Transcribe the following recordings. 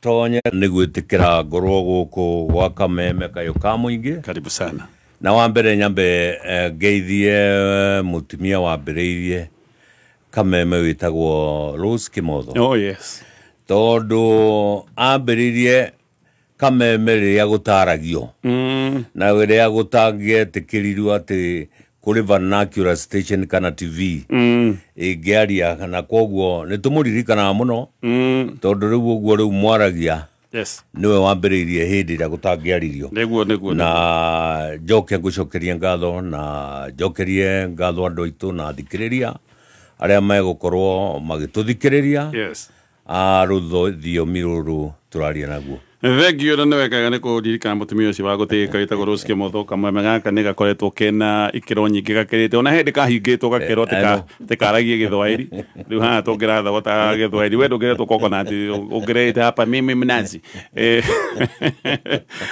Gatonye nĩ gwĩtĩkĩra ngorwo gũkũ gwa Kameme kayũ ka mũingĩ. Karibu sana. Na wa mbere nyambe ngeithie mũtumia wambĩrĩirie Kameme wĩtagwo Rose Kimotho. Oh yes. Tondũ ambĩrĩirie Kameme rĩrĩa gũtaragio na rĩrĩa gũtangĩetĩkĩrirwo atĩ kũrĩ vernacular station kana TV ĩngĩaria, na koguo nĩ tũmũririkanaga mũno tondũ rĩu ũguo rĩu mwaragia nĩwe wambĩrĩirie hĩndĩ ĩrĩa gũtangĩaririo. Nĩguo. Na njoke ngũcokerie ngatho na njokerie ngatho andũ aitũ na athikĩrĩria arĩa megũkorwo magĩtũthikĩrĩria a rũthiomi rũrũ tũraria naguo. Thank you, na nĩwekaga nĩ kũririkana mũtumia ũcio wa gũtĩĩka wĩtagwo Rose Kimotho. Kameme gaka nĩ gakoretwo kena ikĩro nyingĩ gakĩrĩte, ona hĩndĩ kahingĩtwo gakerwo atĩ karagie Gĩthwaĩri. Rĩu haha tũngĩrathogota Gĩthwaĩri, we ndũngĩretwo coconut, ũngĩrete hapa mimi mnazi.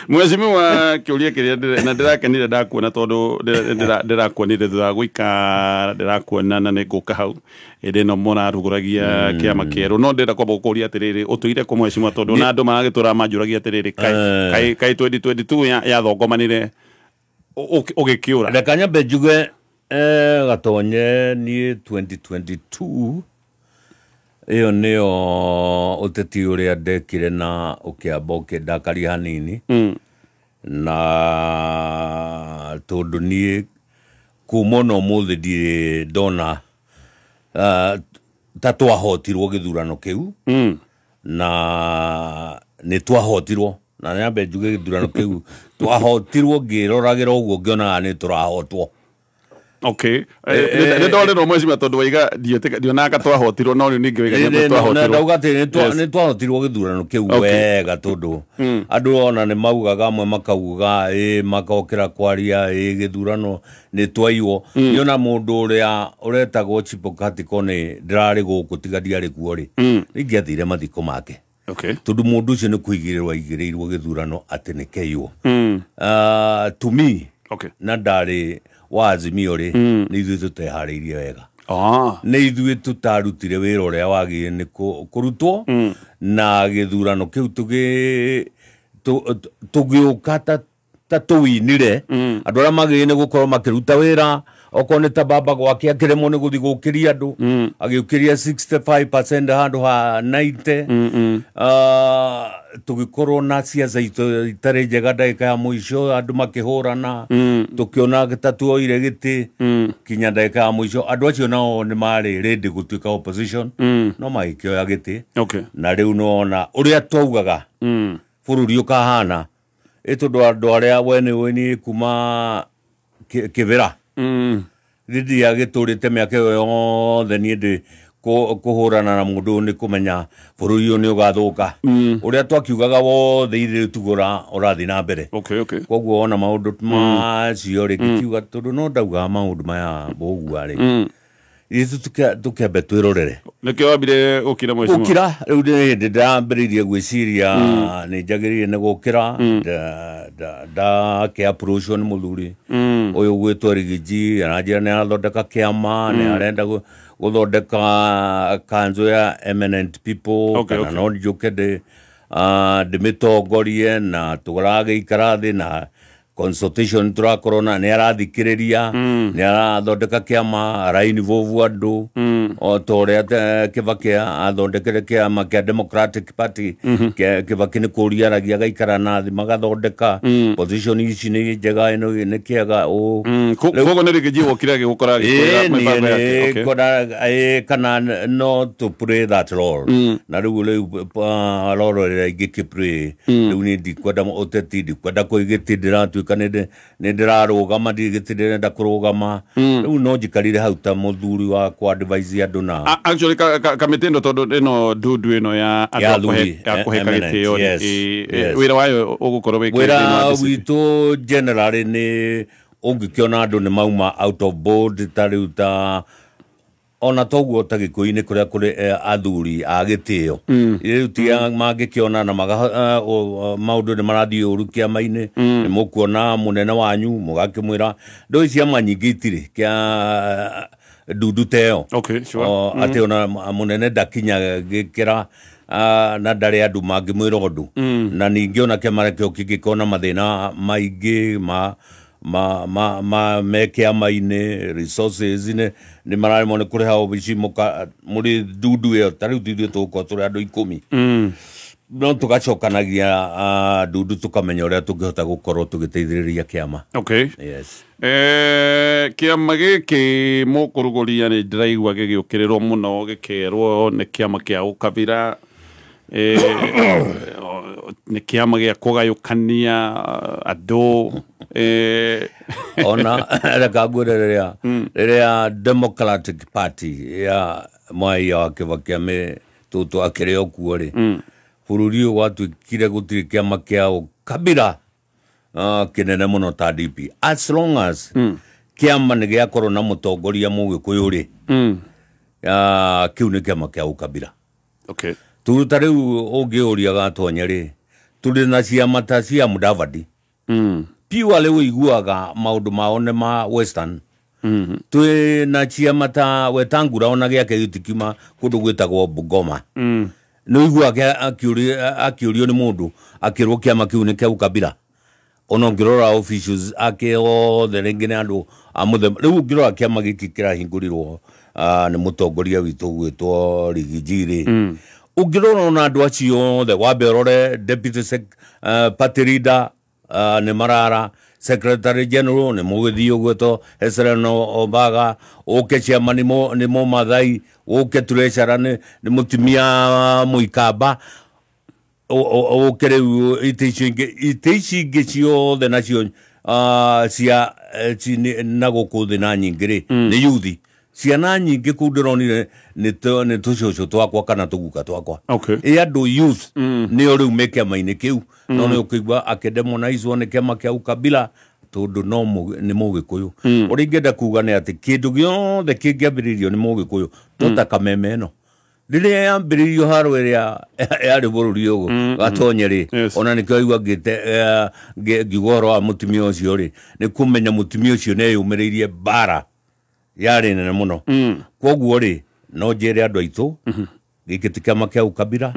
Mheshimiwa, kĩũria kĩrĩa na ndĩrakenire ndakuona tondũ ndĩrakuonire thutha wa gũikara, ndĩrakuona na nĩngũka hau hĩndĩ ĩno mũrarugũragia kĩama kĩerũ, no ndĩrenda kwamba gũkũria atĩrĩrĩ, ũtũire kũ, mheshimiwa? Tondũ ona andũ maragĩtũra manjũragia atĩrĩrĩ, kaĩ 2022 yathongomanire ũgĩkĩũra? Reka nyambe njuge, Gatonye, niĩ 2022 ĩyo nĩyo ũteti ũrĩa ndekire na ũkĩamba ũkĩndakaria hanini na tondũ niĩ kuma ona ũmũthĩ ndirĩ ndona ta twahotirwo gĩthurano kĩu na nĩ twahotirwo. Na nyambe njuge gĩthurano kĩu twahotirwo, ngĩroragĩra ũguo ngĩonaga nĩ tũrahotwo. Okay, nĩ ndorĩrwo, mheshimiwa, tondũ waiga ndionaga twahotirwo, no rĩu ningĩ waiga nĩ twahotirwo. Ndauga atĩ nĩ twahotirwo gĩthurano kĩu wega, tondũ andũ ona nĩ maugaga, amwe makauga ĩ makokĩra kwaria ĩ gĩthurano nĩ twaiywo. Niĩ ona mũndũ ũrĩa ũretagwo Chebukati nĩ ndĩrarĩ gũkũ, tiga ndiarĩ kuo rĩ, ingĩathire mathiko make tondũ mũndũ ũcio nĩ kũigĩrĩrwo aigĩrĩirwo gĩthurano atĩ nĩ keiywo. To me, na ndarĩ wa Azimio rĩ, nĩ ithuĩ tũteharĩirie wega, nĩ ithuĩ tũtarutire wĩra ũrĩa wagĩrĩire nĩ kũrutwo na gĩthurano kĩu tũgĩũka ta tũwinire. Andũ arĩa magĩrĩire nĩ gũkorwo makĩruta wĩra, okorwo nĩ ta baba gwake akĩremwo nĩ gũthiĩ gũkĩria andũ, agĩũkĩria 65% handũ ha 90. Tũgĩkorwo na ciaca itũ itarĩ njega, ndagĩka ya mũico andũ makĩhũrana, tũkĩona ta tuoire gĩtĩ kinya ndagĩka ya mũico. Andũ acio nao nĩ marĩ ready gũtuĩka opposition no magĩkĩoya gĩtĩ. Na rĩu nĩwona ũrĩa twaugaga bũrũri ũkahana ĩ, tondũ andũ arĩa we nĩ ũĩ niĩ kuma Kĩbĩra rĩrĩa gĩtũrĩte mĩaka ĩyo yothe, niĩ ndĩ kũhũrana na mũndũ ũyũ nĩ kũmenya bũrũri ũyũ nĩ ũgathũka. Ũrĩa twakiugaga wothe ithuĩ tugũra ũrathiĩ na mbere. Koguo wona maũndũ macio rĩ, ngĩkiuga tondũ no ndaugaga maũndũ maya ũguo rĩ, ithuĩ tũkĩambe twĩrorere. Nĩkĩo wambire gũkira, mheshimiwa? Gũkira rĩu nĩ hĩndĩ ndĩrambĩrĩirie gwĩciria nĩ njagĩrĩire nĩ gũkĩra. Ndakĩ approachwo nĩ mũthuri ũyũ gwĩtwo Rigiji, aranjĩra nĩ arathondeka kĩama, nĩ arenda gũthondeka kanzũ ya eminent people kana no njũke ndĩmĩtongorie, na tũragĩikara thĩ na consultation tũrakorwo na nĩ arathikĩrĩria, nĩ arathondeka kĩama, ara-involve andũ o ta ũrĩa Kibaki athondekire kĩama kĩa Democratic Party. Kibaki nĩ kũria aragia, agaikara na thĩ magathondeka position ici nĩ njega, ĩno nĩ kĩega ũ. Koguo nĩ Rigiji wokire agĩgũkora agĩkwĩra mĩbango yake? Kona kana no to play that role, na rĩu role ĩrĩa ingĩkĩ play rĩu niĩ ndikwenda ũteti, ndikwenda kũigĩti, ndĩratuĩka nĩ ndĩrarũgama, ndirĩ gĩtĩ ndĩrenda kũrũgama rĩu, no njikarire hau ta mũthuri wa kwa advise andũ na Actually kamĩtĩ ĩno, tondũ ĩno ndundu ĩno ya andũ Ya a kũhe athuri, ya kũheka eminent, gĩtĩo rĩ, yes, yes. wĩra wayo ũgũkorwo wĩkĩte Wĩra thĩinĩ wa DCP? Witũ generally nĩ ũngĩkĩona andũ nĩ mauma out of board, ta rĩu ta ona toguo ta Gĩkũyũ-inĩ kũrĩa kũrĩ athuri a gĩtĩo rĩu ti mangĩkĩona na maũndũ nĩ marathiĩ ũru kĩama-inĩ, nĩ mũkuona mũnene wanyu mũgakĩmwĩra ndũĩ ciama nyingĩ itirĩ kĩa ndundu ta ĩyo. Okay, sure. O, atĩ ona mũnene ndakinya gĩkĩra na ndarĩ andũ mangĩmwĩra ũndũ. Na ningĩ ona kĩama kĩo kĩngĩkorwo na mathĩna maingĩ ma ma ma ma me kĩama-inĩ, resources nĩ mararemwo nĩ kũrĩha obici, mũrĩ ndundu ĩyo, ta rĩu ithuĩ tũgũkorwo tũrĩ andũ 10, no tũgacokanagia ndundu tũkamenya ũrĩa tũngĩhota gũkorwo tũgĩteithĩrĩria kĩama. Okay. Yes. Kĩama gĩkĩ mũkũrugũria nĩ ndĩraigua gĩgĩũkĩrĩrwo mũno, gĩkerwo nĩ kĩama kĩa ũkabira, nĩ kĩama gĩa kũgayũkania andũ. Ona reka ngwĩre, rĩrĩa Democratic Party ya Mwai wa Kibaki tũtũ akĩrĩ o kuo rĩ, bũrũri ũyũ gwatuĩkire gũtirĩ kĩama kĩa ũkabira kĩnene mũno ta DP. As long as kĩama nĩ gĩakorwo na mũtongoria mũgĩkũyũ rĩ, kĩu nĩ kĩama kĩa ũkabira. Okay. Tondũ ta rĩu ũngĩũria Gatonye rĩ, tũrĩ na ciama ta cia Mudavadi, purely ũiguaga maũndũ mao nĩ ma Western. Twĩ na ciama ta Wetangula, ona gĩake gĩtikiuma kũndũ gwĩtagwo Bungoma. Nĩ ũiguaga akĩũrio nĩ mũndũ akĩrwo kĩama kĩu nĩ kĩa ũkabira. Ona ũngĩrora officials ake othe rĩngĩ nĩ andũ a mũthemba. Rĩu ũngĩrora kĩama gĩkĩ kĩrahingũrirwo nĩ mũtongoria witũ gwĩtwo Rigiji rĩ, ũngĩrora ona andũ acio othe, wambe ũrore deputy party leader nĩ Marara, secretary general nĩ mũgĩthiĩ ũgwĩtwo Hezron Ombaga, ũke ciama nĩ Mũmathai, ũke treasurer nĩ mũtumia Mũikamba, ũke rĩu itĩ icio ingĩ, itĩ ici ingĩ ciothe nacio cia na gũkũ thĩ na nyingĩ rĩ, nĩ yuthi. Ciana nyingĩ kũu ndĩronire nĩ tũcũcũ twakwa kana tũguka twakwa. Okay. Ĩ andũ youth nĩo rĩu me kĩama-inĩ kĩu, no nĩ ũkũigua akĩdemonizwo nĩ kĩama kĩa ũkabila tondũ no nĩ mũgĩkũyũ. Ũrĩa ingĩenda kuga nĩ atĩ kĩndũ gĩothe kĩngĩambĩrĩrio nĩ mũgĩkũyũ to ta Kameme ĩno rĩrĩa yambĩrĩirio haro ĩrĩa yarĩ bũrũri ũyũ Gatonye rĩ, ona nĩkĩo aigua ngiuga ũhoro wa mũtumia ũcio rĩ, nĩ kũmenya mũtumia ũcio nĩ eyũmĩrĩirie mbara yarĩ nene mũno. Koguo rĩ, no njĩre andũ aitũ, gĩkĩ ti kĩama kĩa ũkabira,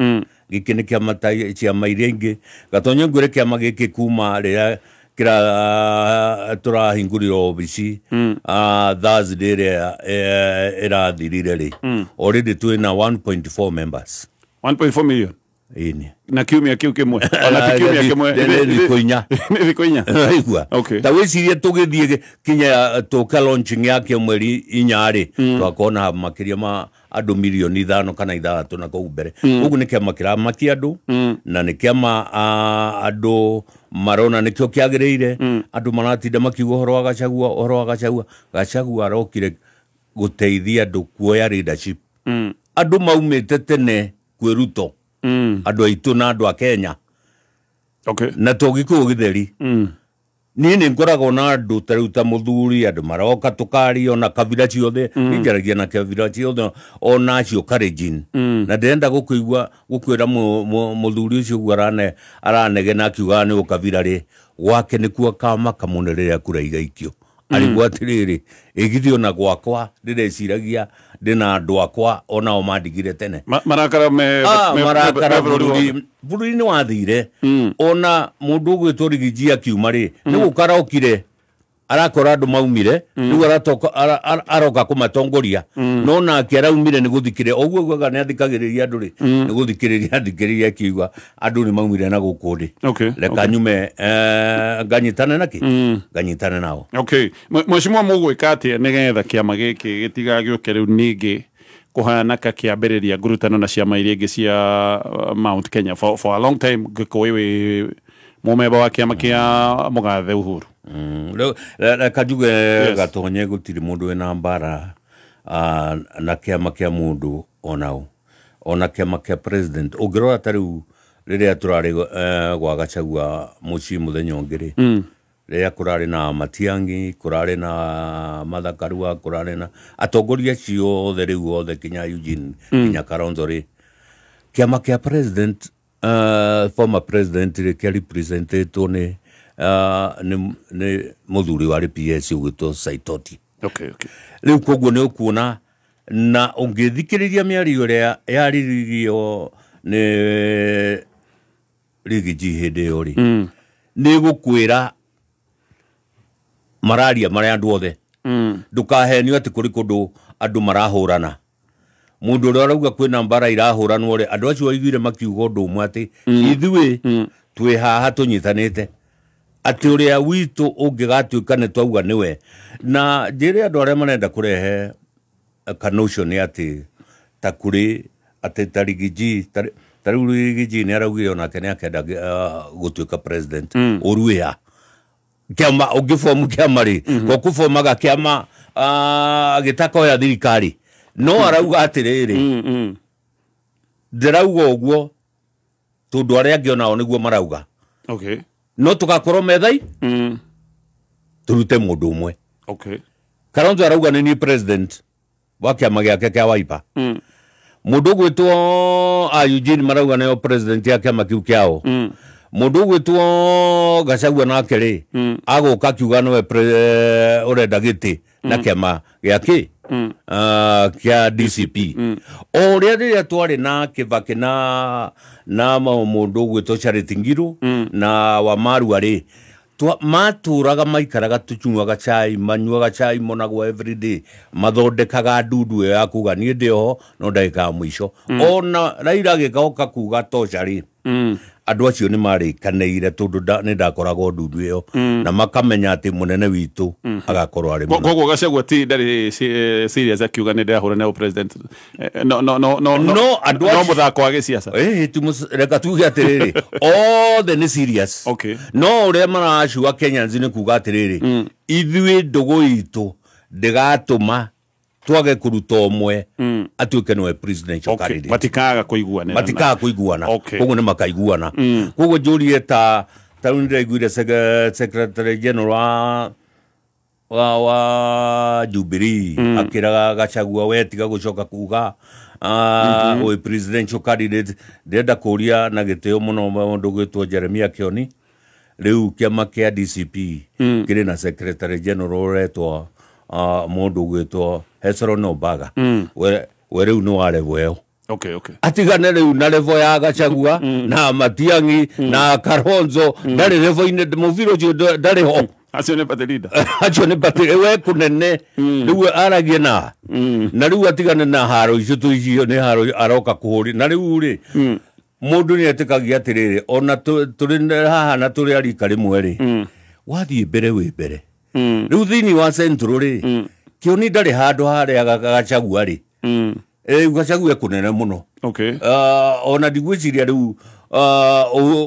gĩkĩ nĩ kĩama ta ciama iria ingĩ. Gatonye ngwĩre kĩama gĩkĩ kuma rĩrĩa kĩra tũrahingũrire obici Thursday ĩrĩa ĩrathirire rĩ, already twĩna 1.4 members. 1.4 million? Ĩni. Na kiumia kĩu kĩmwe? Ona ti kiumia kĩmwe. Nĩ thikũ 4. Nĩ thikũ 4. Waigua? Okay. Ta wĩcirie tũgĩthiĩ kinya tũke launching yake mweri 4 rĩ, twakona makĩria ma andũ mirioni 5 kana 6 na kũu mbere. Ũguo nĩ kĩama kĩramakia andũ, na nĩ kĩama andũ marona nĩkĩo kĩagĩrĩire. Andũ maratinda makiuga ũhoro wa Gachagua, ũhoro wa Gachagua. Gachagua arokire gũteithia andũ kuoya leadership. Andũ maumĩte tene kwĩ Ruto, andũ aitũ na andũ a Kenya. Okay. Na to gĩkũyũ gĩtheri. Niĩ nĩ ngoragwo na andũ ta rĩu ta mũthuri, andũ maroka tũkaria ona kabira ciothe, niĩ njaragia na kabira ciothe ona acio Kalenjin. Na ndĩrenda gũkũigua gũkwĩra mũthuri ũcio ũguo aranegena akiugaga nĩ ũkabira rĩ, gwake nĩkuo akamaka mũno rĩrĩa kura igaikio. Arigwo atĩrĩrĩ, ĩgithio na gwakwa ndĩreciragia ndĩna andũ akwa onao mandigire tene. Marakara me marakara bũrũri wothe. Bũrũri nĩ wathire. Ona mũndũ ũgwĩtwo Rigiji akiuma rĩ, nĩ gũka arokire, arakora andũ maumire, rĩu aroka kũmatongoria. No nake araumire nĩ gũthikĩrĩria, ũguo augaga nĩ athikagĩrĩria andũ rĩ, nĩ gũthikĩrĩria athikĩrĩria akiuga andũ nĩ maumire na gũkũ rĩ. Okay. Reka nyume, nganyitane nakĩ? Nganyitane nao. Okay. Mheshimiwa, mũgwĩka atĩa nĩgetha kĩama gĩkĩ gĩtigagĩũke rĩu ningĩ kũhana ka kĩambĩrĩria ngurutano na ciama iria ingĩ cia Mount Kenya? For a long time ngĩkũĩ wĩ mũmemba wa kĩama kĩa mũgathe Uhuru. Reka njuge Yes. Gatonye gũtirĩ mũndũ wĩna mbara na kĩama kĩa mũndũ onao, ona kĩama kĩa president. Ũngĩrora ta rĩu rĩrĩa tũrarĩ gwa Gachagua mũciĩ mũthenya ũngĩ rĩ, rĩrĩa kũrarĩ na Matiang'i, kũrarĩ na Martha Karua, kũrarĩ na atongoria acio othe rĩu othe kinya Eugene, kinya Kalonzo rĩ, kĩama kĩa president, former president rĩ, kĩa representetwo nĩ mũthuri warĩ PS ũgwĩtwo Saitoti. Okay, okay. Rĩu koguo nĩ ũkuona, na ũngĩthikĩrĩria mĩario ĩrĩa yarĩrĩirio Nĩ Rigiji hĩndĩ ĩyo rĩ, nĩ gũkwĩra mararia marĩa andũ othe. Ndũkahenio atĩ kũrĩ kũndũ andũ marahũrana. Mũndũ ũrĩa ũrauga kwĩna mbara irahũranwo rĩ, andũ acio aiguire makiuga ũndũ ũmwe atĩ ithuĩ twĩ haha tũnyitanĩte, atĩ ũrĩa witũ ũngĩgatuĩka nĩ twauga nĩwe. Na njĩre andũ arĩa marenda kũrehe kanotion atĩ ta kũrĩ atĩ ta Rigiji, ta rĩu Rigiji nĩ araugire onake nĩ akenda gũtuĩka president. Ũru wĩa kĩama ũngĩbomu kĩama rĩ, ko kũbomaga kĩama gĩtakoya thirikari. No arauga atĩrĩrĩ, ndĩrauga ũguo tondũ arĩa angĩ onao nĩguo marauga. No tũgakorwo methai tũrute mũndũ ũmwe. Kalonzo arauga nĩ niĩ president wa kĩama gĩake kĩa Wiper. Mũndũ ũgwĩtwo Eugene marauga nĩo president ya kĩama kĩu kĩao. Mũndũ ũgwĩtwo Gachagua nake rĩ, agũka akiuga nĩwe ũrenda gĩtĩ na kĩama gĩake kĩa DCP. O ũrĩa rĩrĩa twarĩ na Kibaki na mũndũ ũgwĩtwo Charity Ngilu na Wamarua rĩ, matũraga maikaraga tũnyuaga chai, manyuaga chai monagwo everyday, mathondekaga ndundu ĩyo ya kuga niĩ ndĩ oho no ndagĩka ya mũico. Ona Raila agĩcoka kuga tosha rĩ, andũ acio nĩ marĩkanĩire tondũ nĩ ndakoragwo ndundu ĩyo, na makamenya atĩ mũnene witũ agakorwo arĩ mũnene. Koguo Gachagua ti ndarĩ serious akiuga nĩ ndĩrahũra na president. No no no no no andũ no mũthako wa gĩciaca. Reka tuge atĩrĩrĩ, othe nĩ serious. No ũrĩa maracua Kenyans nĩ kuga atĩrĩrĩ, ithuĩ ndũgũ itũ ndĩgatũma twage kũruta ũmwe atuĩke nĩwe presidential candidate. Matikaga kũiguana. Matikaga kũiguana. Koguo nĩ makaiguana. Koguo njũrie ta rĩu nĩndĩraiguire secretary general wa Jubilee akĩraga Gachagua we tiga gũcoka kuga wĩ presidential candidate. Ndĩrenda kũria na gĩtĩo mũno mũndũ ũgwĩtwo Jeremiah Kioni, rĩu kĩama kĩa DCP kĩrĩ na secretary general ũretwo mũndũ ũgwĩtwo Hezron Ombaga. We rĩu nĩ wa level ĩyo. Atigane rĩu na level ya Gachagua na Matiang'i na Kalonzo, ndarĩ level-inĩ, mũbira ũcio ndarĩ ho. Acio nĩ party leader. Acio nĩ party we kũnene. Rĩu aragie na rĩu atigane na haro icio tũicio nĩ haro aroka kũhũri. Na rĩu rĩ, mũndũ nĩ etĩkagia atĩrĩrĩ, ona tũrĩ haha na tũrĩ a rika rĩmwe rĩ, wathiĩ mbere wĩ mbere. Rĩu thĩinĩ wa Central rĩ, Kĩoni ndarĩ handũ harĩa Gachagua rĩ. Gachagua kũnene mũno. Ona ndigwĩciria rĩu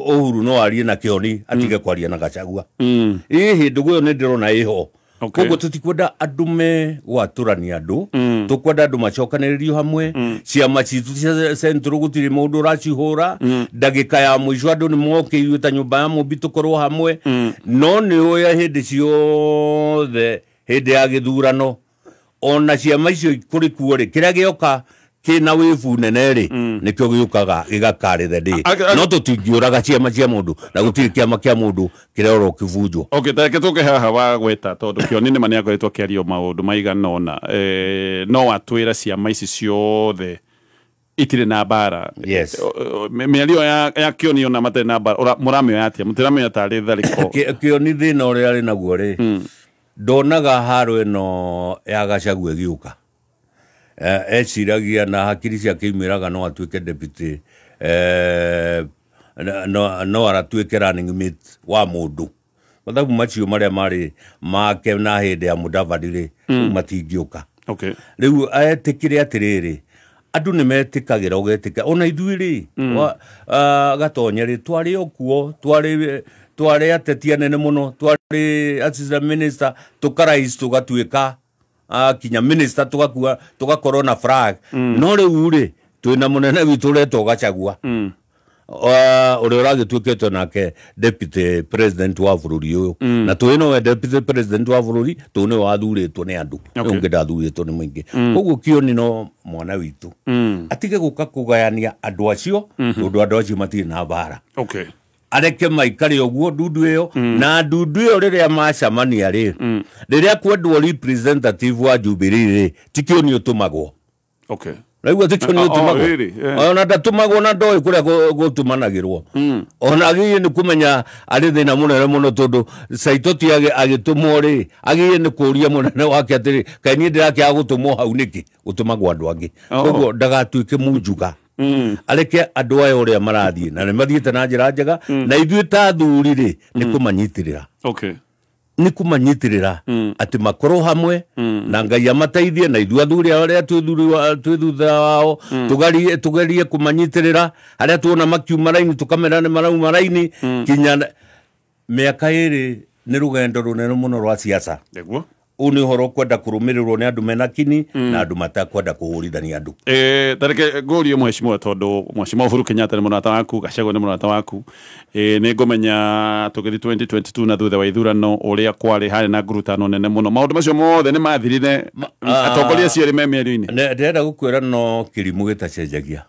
Uhuru no arie na Kĩoni atige kwaria na Gachagua. Ĩhĩ ndũgũ ĩyo nĩ ndĩrona ĩho. Koguo tũtikwenda andũ me gwatũrania andũ, tũkwenda andũ macokanĩrĩrio hamwe. Ciama citũ cia Central gũtirĩ mũndũ ũracihũra. Ndagĩka ya mũico andũ nĩ moke ithuĩ ta nyũmba ya Mũmbi tũkorwo hamwe. No nĩ ũĩ hĩndĩ ciothe hĩndĩ ya gĩthurano ona ciama icio kũrĩ kuo rĩ, kĩrĩa gĩoka kĩna wĩbu nene rĩ, nĩkĩo gĩũkaga gĩgakarĩ the day. No tũtingĩũraga ciama cia mũndũ, na gũtirĩ kĩama kĩa mũndũ kĩrĩa ũrokĩbunjwo. Tareke tũke haha wa gweta tondũ Kĩoni nĩma nĩakoretwo akĩario maũndũ maigana ũna. No atwĩra ciama ici ciothe itirĩ na mbara. Mĩario ya Kĩoni ona matarĩ na mbara, mũramĩoya atĩa? Mũtiramĩoya tarĩ tharĩko? Kĩoni thĩna ũrĩa arĩ naguo rĩ, ndonaga haro ĩno ya Gachagua ĩgĩũka. Eciragia na hakiri ciake imwĩraga no atuĩke deputy, no aratuĩke running mate wa mũndũ. Mathabu macio marĩa marĩ make na hĩndĩ ya Mudavadi rĩ, matingĩũka. Rĩu etĩkire atĩrĩrĩ, andũ nĩ metĩkagĩra ũgetĩka. Ona ithuĩ rĩ, Gatonye rĩ, twarĩ o kuo, twarĩ ateti anene mũno, twarĩ assistant minister, tũkarais tũgatuĩka kinya minister, tũgakua tũgakorwo na flag. No rĩu rĩ, twĩna mũnene witũ ũretwo Gachagua, ũrĩa ũragĩtuĩkĩte nake deputy president wa bũrũri ũyũ. Na tũĩ nowe deputy president wa bũrũri, tondũ nĩwe wathurĩtwo nĩ andũ, ũngĩ ndathurĩtwo nĩ mũingĩ. Koguo Kĩoni no mwana witũ atige gũka kũgayania andũ acio, tondũ andũ acio matirĩ na mbara. Areke maikare ũguo ndundu ĩyo, na ndundu ĩyo rĩrĩa macemania rĩ, rĩrĩa kwendwo representative wa Jubilee rĩ, ti Kĩoni ũtũmagwo. Naigua tikio nĩ ũtũmagwo ona ndatũmagwo na ndoĩ kũrĩa gũtũmanagĩrwo ona agĩrĩire nĩ kũmenya arĩ thĩna mũnene mũno tondũ Saitoti agĩtũmwo rĩ agĩrĩire nĩ kũũria mũnene wake atĩrĩ kaĩ niĩ ndĩrakĩaga gũtũmwo hau nĩkĩ gũtũmagwo andũ angĩ koguo ndagatuĩke munjuga areke andũ aya ũrĩa marathiĩ na nĩ mathiĩte na njĩra njega na ithuĩ ta athuri rĩ nĩ kũmanyitĩrĩra nĩ kũmanyitĩrĩra atĩ makorwo hamwe na Ngai amateithie na ithuĩ athuri arĩa twĩ thutha wao tũgerie kũmanyitĩrĩra harĩa tuona makiuma raini tũkamera nĩ marauma raini kinya mĩaka ĩrĩ nĩ rũgendo rũnene mũno rwa siasa nĩguo ũũ nĩ ũhoro ũkwenda kũrũmĩrĩrwo nĩ andũ mena kini na andũ matakwenda kũhũrithania andũ tareke ngũrie mheshimiwa tondũ mheshimiwa Uhuru Kenyatta nĩ mũrata waku Gachagua nĩ mũrata waku nĩ ngũmenya tũgĩthiĩ 2022 na thutha wa ithurano ũrĩa kwarĩ harĩ na ngurutano nene mũno maũndũ macio mothe nĩ mathirire atongoria acio erĩ me mĩario-inĩ ndĩrenda gũkwĩra no kĩrimũ gĩtacenjagia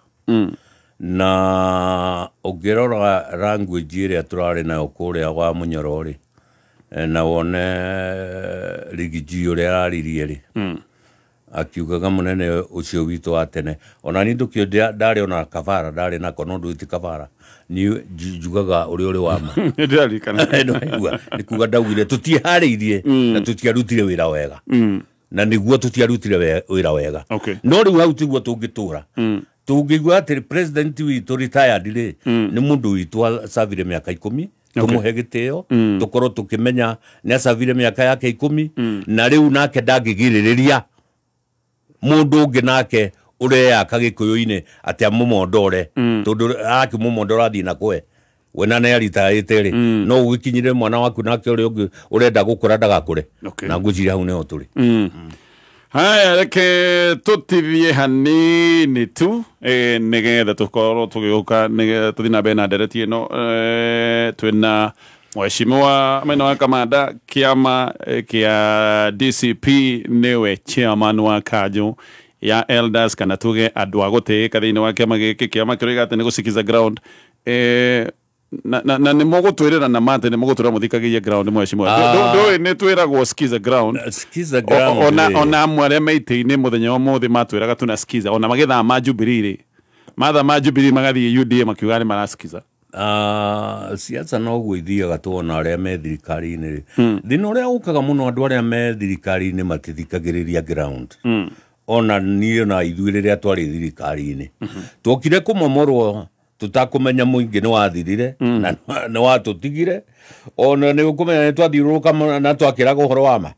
na ũngĩrora language ĩrĩa tũrarĩ nayo kũrĩa wa Mũnyoro rĩ na wone Rigiji ũrĩa araririe rĩ akiugaga mũnene ũcio witũ wa tene ona niĩ ndũkĩũĩ ndarĩ ona kabara ndarĩ nako no ndũĩ ti kabara niĩ njugaga ũrĩa ũrĩ wa ma nĩndĩraririkana nĩwaigua nĩ kuga ndaugire tũtiĩharĩirie na tũtiarutire wĩra wega na nĩguo tũtiarutire wĩra wega no rĩu hau tiguo tũngĩtũra tũngĩigua atĩ president witũ retired rĩ nĩ mũndũ witũ acavire mĩaka 10 tumuhe gĩtĩo tũkorwo tũkĩmenya nĩ acavire mĩaka yake 10 na rĩu nake ndangĩgirĩrĩria mũndũ ũngĩ nake ũreyaka gĩkũyũ-inĩ atĩ amũmondore tondũ akĩmũmondora athiĩ na kwe we na nĩ aritaĩte rĩ no ũgĩkinyire mwana waku nake ũrĩa ũngĩ ũrenda gũkũra ndagakũre na ngwĩciria hau nĩho tũrĩ haya reke tũtithie hanini tu nĩgetha tũkorwo tũgĩũka nĩgetha tũthiĩ na mbere na ndereti ĩno twĩna mheshimiwa Maina wa Kamanda kĩama kĩa DCP nĩwe chairman wa kanjũ ya elders kana tuge andũ a gũtĩĩka thĩinĩ wa kĩama gĩkĩ kĩama kĩroiga atĩ nĩ gũsikiza ground na nĩ mũgũtwĩrĩra na mate nĩ mũgũtwĩra mũthikagĩrie ground mheshimiwa ndũĩ nĩ twĩragwo sikiza ground sikiza ground ona amwe arĩa me itĩ-inĩ mũthenya wa ũmũthĩ matwĩraga tuna sikiza ona magĩthama Jubilee rĩ mathama Jubilee magathiĩ UDA makiuga nĩ marasikiza siasa noguo ithiaga tuona arĩa me thirikari-inĩ thĩna ũrĩa ũkaga mũno andũ arĩa me thirikari-inĩ matithikagĩrĩria ground ona niĩ na ithuĩ rĩrĩa twarĩ thirikari-inĩ twokire kũmomorwo tutakumenya mũingĩ nĩ wathirire na nĩ watũtigire ona nĩ ũkũmenya nĩ twathiũrũrũka na twakĩraga ũhoro wa ma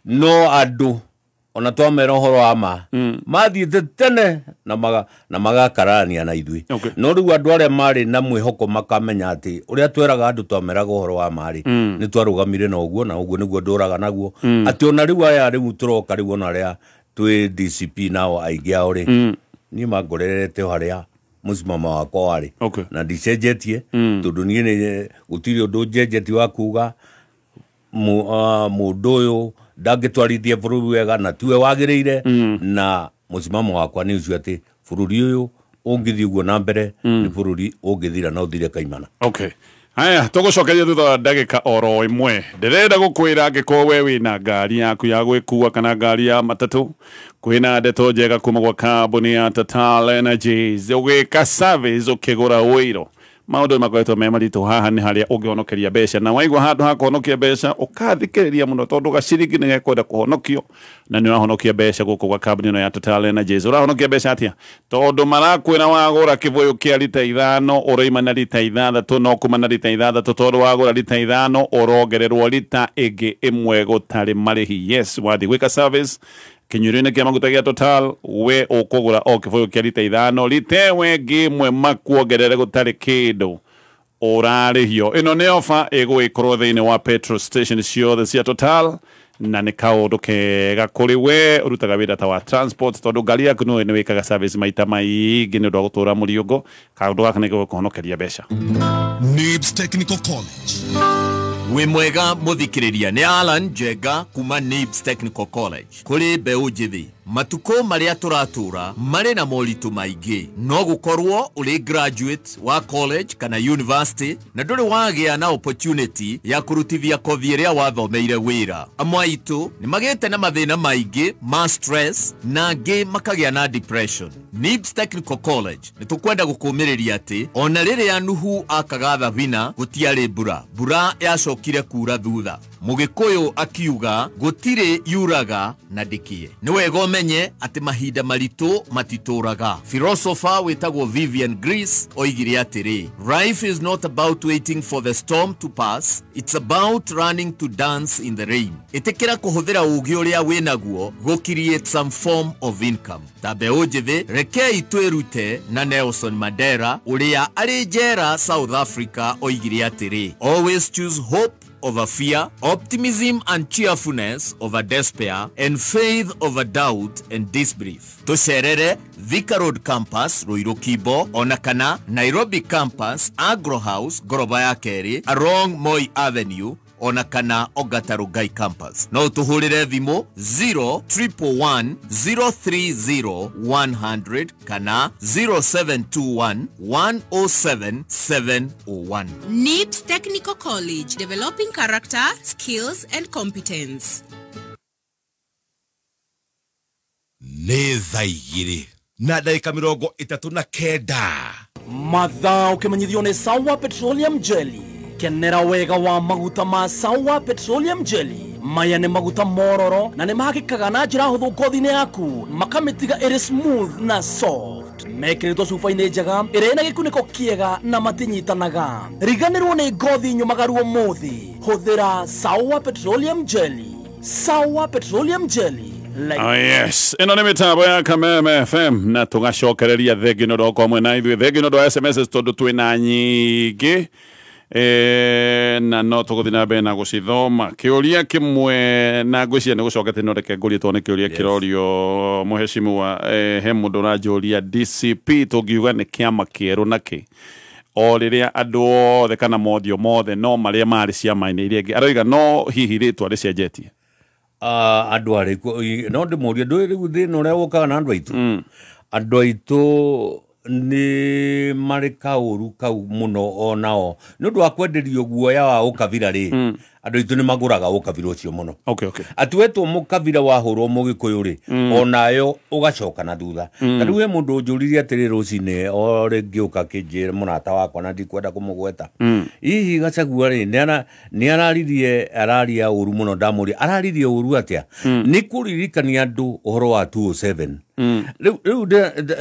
no andũ ona twamera ũhoro wa ma mathiĩte tene na magakarania na ithuĩ no rĩu andũ arĩa marĩ na mwĩhoko makamenya atĩ ũrĩa tweraga andũ twameraga ũhoro wa ma rĩ nĩ twarũgamire na ũguo na ũguo nĩguo ndũraga naguo atĩ ona rĩu aya rĩu tũroka rĩu ona arĩa twĩ DCP nao aingĩ ao rĩ niĩ mangorerete o harĩa mũcimamo wakwa warĩ na ndicenjetie tondũ niĩ nĩ gũtirĩ ũndũ njenjetie wa kuga mũndũ ũyũ ndangĩtwarithia bũrũri wega na tiwe wagĩrĩire na mũcimamo wakwa nĩ ũcio atĩ bũrũri ũyũ ũngĩthiĩ ũguo na mbere nĩ bũrũri ũngĩthira na ũthire kaimana haya tũgũcokeria thutha wa ndagĩka oro ĩmwe ndĩrenda gũkwĩra angĩkorwo we wĩna ngari yaku ya gwĩkua kana ngari ya matatũ kwĩna ndeto njega kuma gwa kambuni ya Total Energies ũgĩka service ũkĩgũra ũiro maũndũ makoretwo me maritũ haha nĩ harĩa ũngĩhonokeria mbeca na waigua handũ ha kũhonokia mbeca ũkathikĩrĩria mũno tondũ gaciringi nĩ gekwenda kũhonokio na nĩ ũrahonokia mbeca gũkũ gwa kambuni ĩno ya Total Energies ũrahonokia mbeca atĩa tondũ marakwĩra wagũra kĩbũyũ kĩa rita 5 ũroima na rita 6 no kuma na rita 6 tondũ wagũra rita 5 ũrongererwo rita ĩngĩ ĩmwe gũtarĩ marĩhi yes wathiĩ gwĩka service kinyurio-inĩ kĩa maguta gĩa Total we ũkũgũra o kĩbũyũ kĩa rita 5 rita ĩmwe ĩngĩ ĩmwe makuongerere gũtarĩ kĩndũ ũrarĩhio ĩno nĩ ofa ĩgũgĩkorwo thĩinĩ wa petrol station ciothe cia Total na nĩ kaũndũ kega kũrĩ we ũrutaga wĩra ta wa transport tondũ ngari yaku nĩwe nĩ wĩkaga service maita maingĩ nĩ ũndũ wa gũtũra mũriũngo kaũndũ gaka nĩ gũkũhonokeria mbeca Nibs Technical College wĩ mwega mũthikĩrĩria nĩ Alan Njenga kuma Nibs Technical College kũrĩ mbeũ njĩthĩ Matukũ marĩa tũratũra marĩ na moritũ maingĩ. No gũkorwo ũrĩ graduate wa college kana university na ndũrĩ wagĩa na opportunity ya kũrutithia kothi ĩrĩa wathomeire wĩra. Amwe aitũ nĩ magĩte na mathĩna maingĩ ma stress na angĩ makagĩa na depression. NIBS Technical College nĩ tũkwenda gũkũmĩrĩria atĩ ona rĩrĩa Nuhu akaga thabina gũtiarĩ mbura, mbura yacokire kura thutha. Mũgĩkũyũ akiuga gũtirĩ yuraga na ndĩkĩe. Nĩ wega ũmenye atĩ mahinda maritũ matitũraga. Philosopher wĩtagwo Vivian Greece oigire atĩrĩ, life is not about waiting for the storm to pass, it's about learning to dance in the rain. Ĩtĩkĩra kũhũthĩra ũũgĩ ũrĩa wĩnaguo gũ create some form of income. Ta mbeũ njĩthĩ, rekei twĩrute na Nelson Mandela ũrĩa arĩ njera South Africa oigire atĩrĩ, always choose hope over fear, optimism and cheerfulness over despair, and faith over doubt and disbelief. Tũcerere Thika Road Campus, Ruiru Kibo, ona kana Nairobi Campus, Agro House, ngoroba ya kerĩ, along Moi Avenue, ona kana Ongata Rongai Campus. No tũhũrĩre thimũ 0111 030 100 kana 0721 107 701. NIBS Technical College, developing character, skills and competence. Nĩ thaa igĩrĩ na ndagĩka 39. Mathaa ũkĩmenyithio nĩ Sawa Petroleum Jelly. Kenera wega wa maguta ma Sawa Petroleum Jelly. Maya nĩ maguta mororo na nĩ mahakĩkaga na njĩra hũthũ ngothi-inĩ yaku, makamĩtiga ĩrĩ smooth na soft. Mekĩrĩtwo cuba-inĩ njega ĩrĩa ĩna gĩkunĩko kĩega na matinyitanaga. Riganĩrwo nĩ ngothi nyũmagaru ũmũthĩ. Hũthĩra Sawa Petroleum Jelly. Sawa Petroleum Jelly. Like Oh yes, ĩno nĩ mĩtambo ya Kameme FM na tũgacokereria thengi nĩ ũndũ wa gũkorwo mwena ithuĩ, thengi nĩ ũndũ wa SMS tondũ twĩna nyingĩ na no tũgũthiĩ na mbere na gũcithoma. Kĩũria kĩmwe na ngwĩciria nĩ gũcokete, no reke ngũrie tondũ nĩ kĩũria kĩrorio mũheshimiwa. He mũndũ ũranjũria DCP tũngiuga nĩ kĩama kĩerũ na kĩ o rĩrĩa andũ othe kana mothiũ mothe no marĩa marĩ ciama-inĩ iria ingĩ, aroiga no hihi rĩtwa rĩcenjetie. Andũ arĩkũ no ndĩmũrie ndũĩ rĩu thĩna ũrĩa ũkaga na andũ aitũ, andũ aitũ nĩ marĩ kaũru kau mũno onao nĩ ũndũ wa kwenderio guoya wa ũkabira rĩ, andũ aitũ nĩ magũraga ũkabira ũcio mũno. Atĩ wetwo mũkabira wahũrwo mũgĩkũyũ rĩ, onayo ũgacoka na thutha. Ta rĩu he mũndũ ũnjũririe atĩrĩ rũcinĩ o rĩngĩ ũka kĩnjĩre mũrata wakwa na ndikwenda kũmũgweta, hihi Gachagua rĩ nĩ araririe, araria ũru mũno. Ndamũria araririe ũru atĩa? Nĩ kũririkania andũ ũhoro wa 207. Rĩu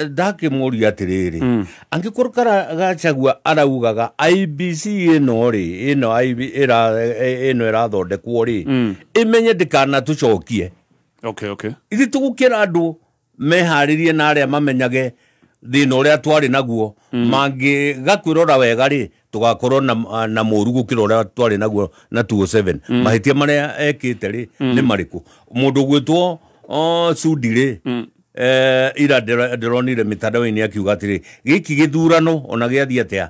ndakĩmũria atĩrĩrĩ, angĩkorwo Gachagua araugaga IBC ĩno rĩ, ĩno ĩno ĩrathondekwo rĩ, ĩmenye ndĩkanatũcokie. Ithuĩ tũgũkĩra andũ meharĩrie na arĩa mamenyage thĩna ũrĩa twarĩ naguo, mangĩgakwĩrora wega rĩ, tũgakorwo na mũru gũkĩra ũrĩa twarĩ naguo na 207. Mahĩtia marĩa ekĩte rĩ nĩ marĩkũ? Mũndũ ũgwĩtwo Sudi rĩ, ira ndĩronire mĩtandao-inĩ akiuga atĩrĩ, gĩkĩ gĩthurano ona gĩathiĩ atĩa,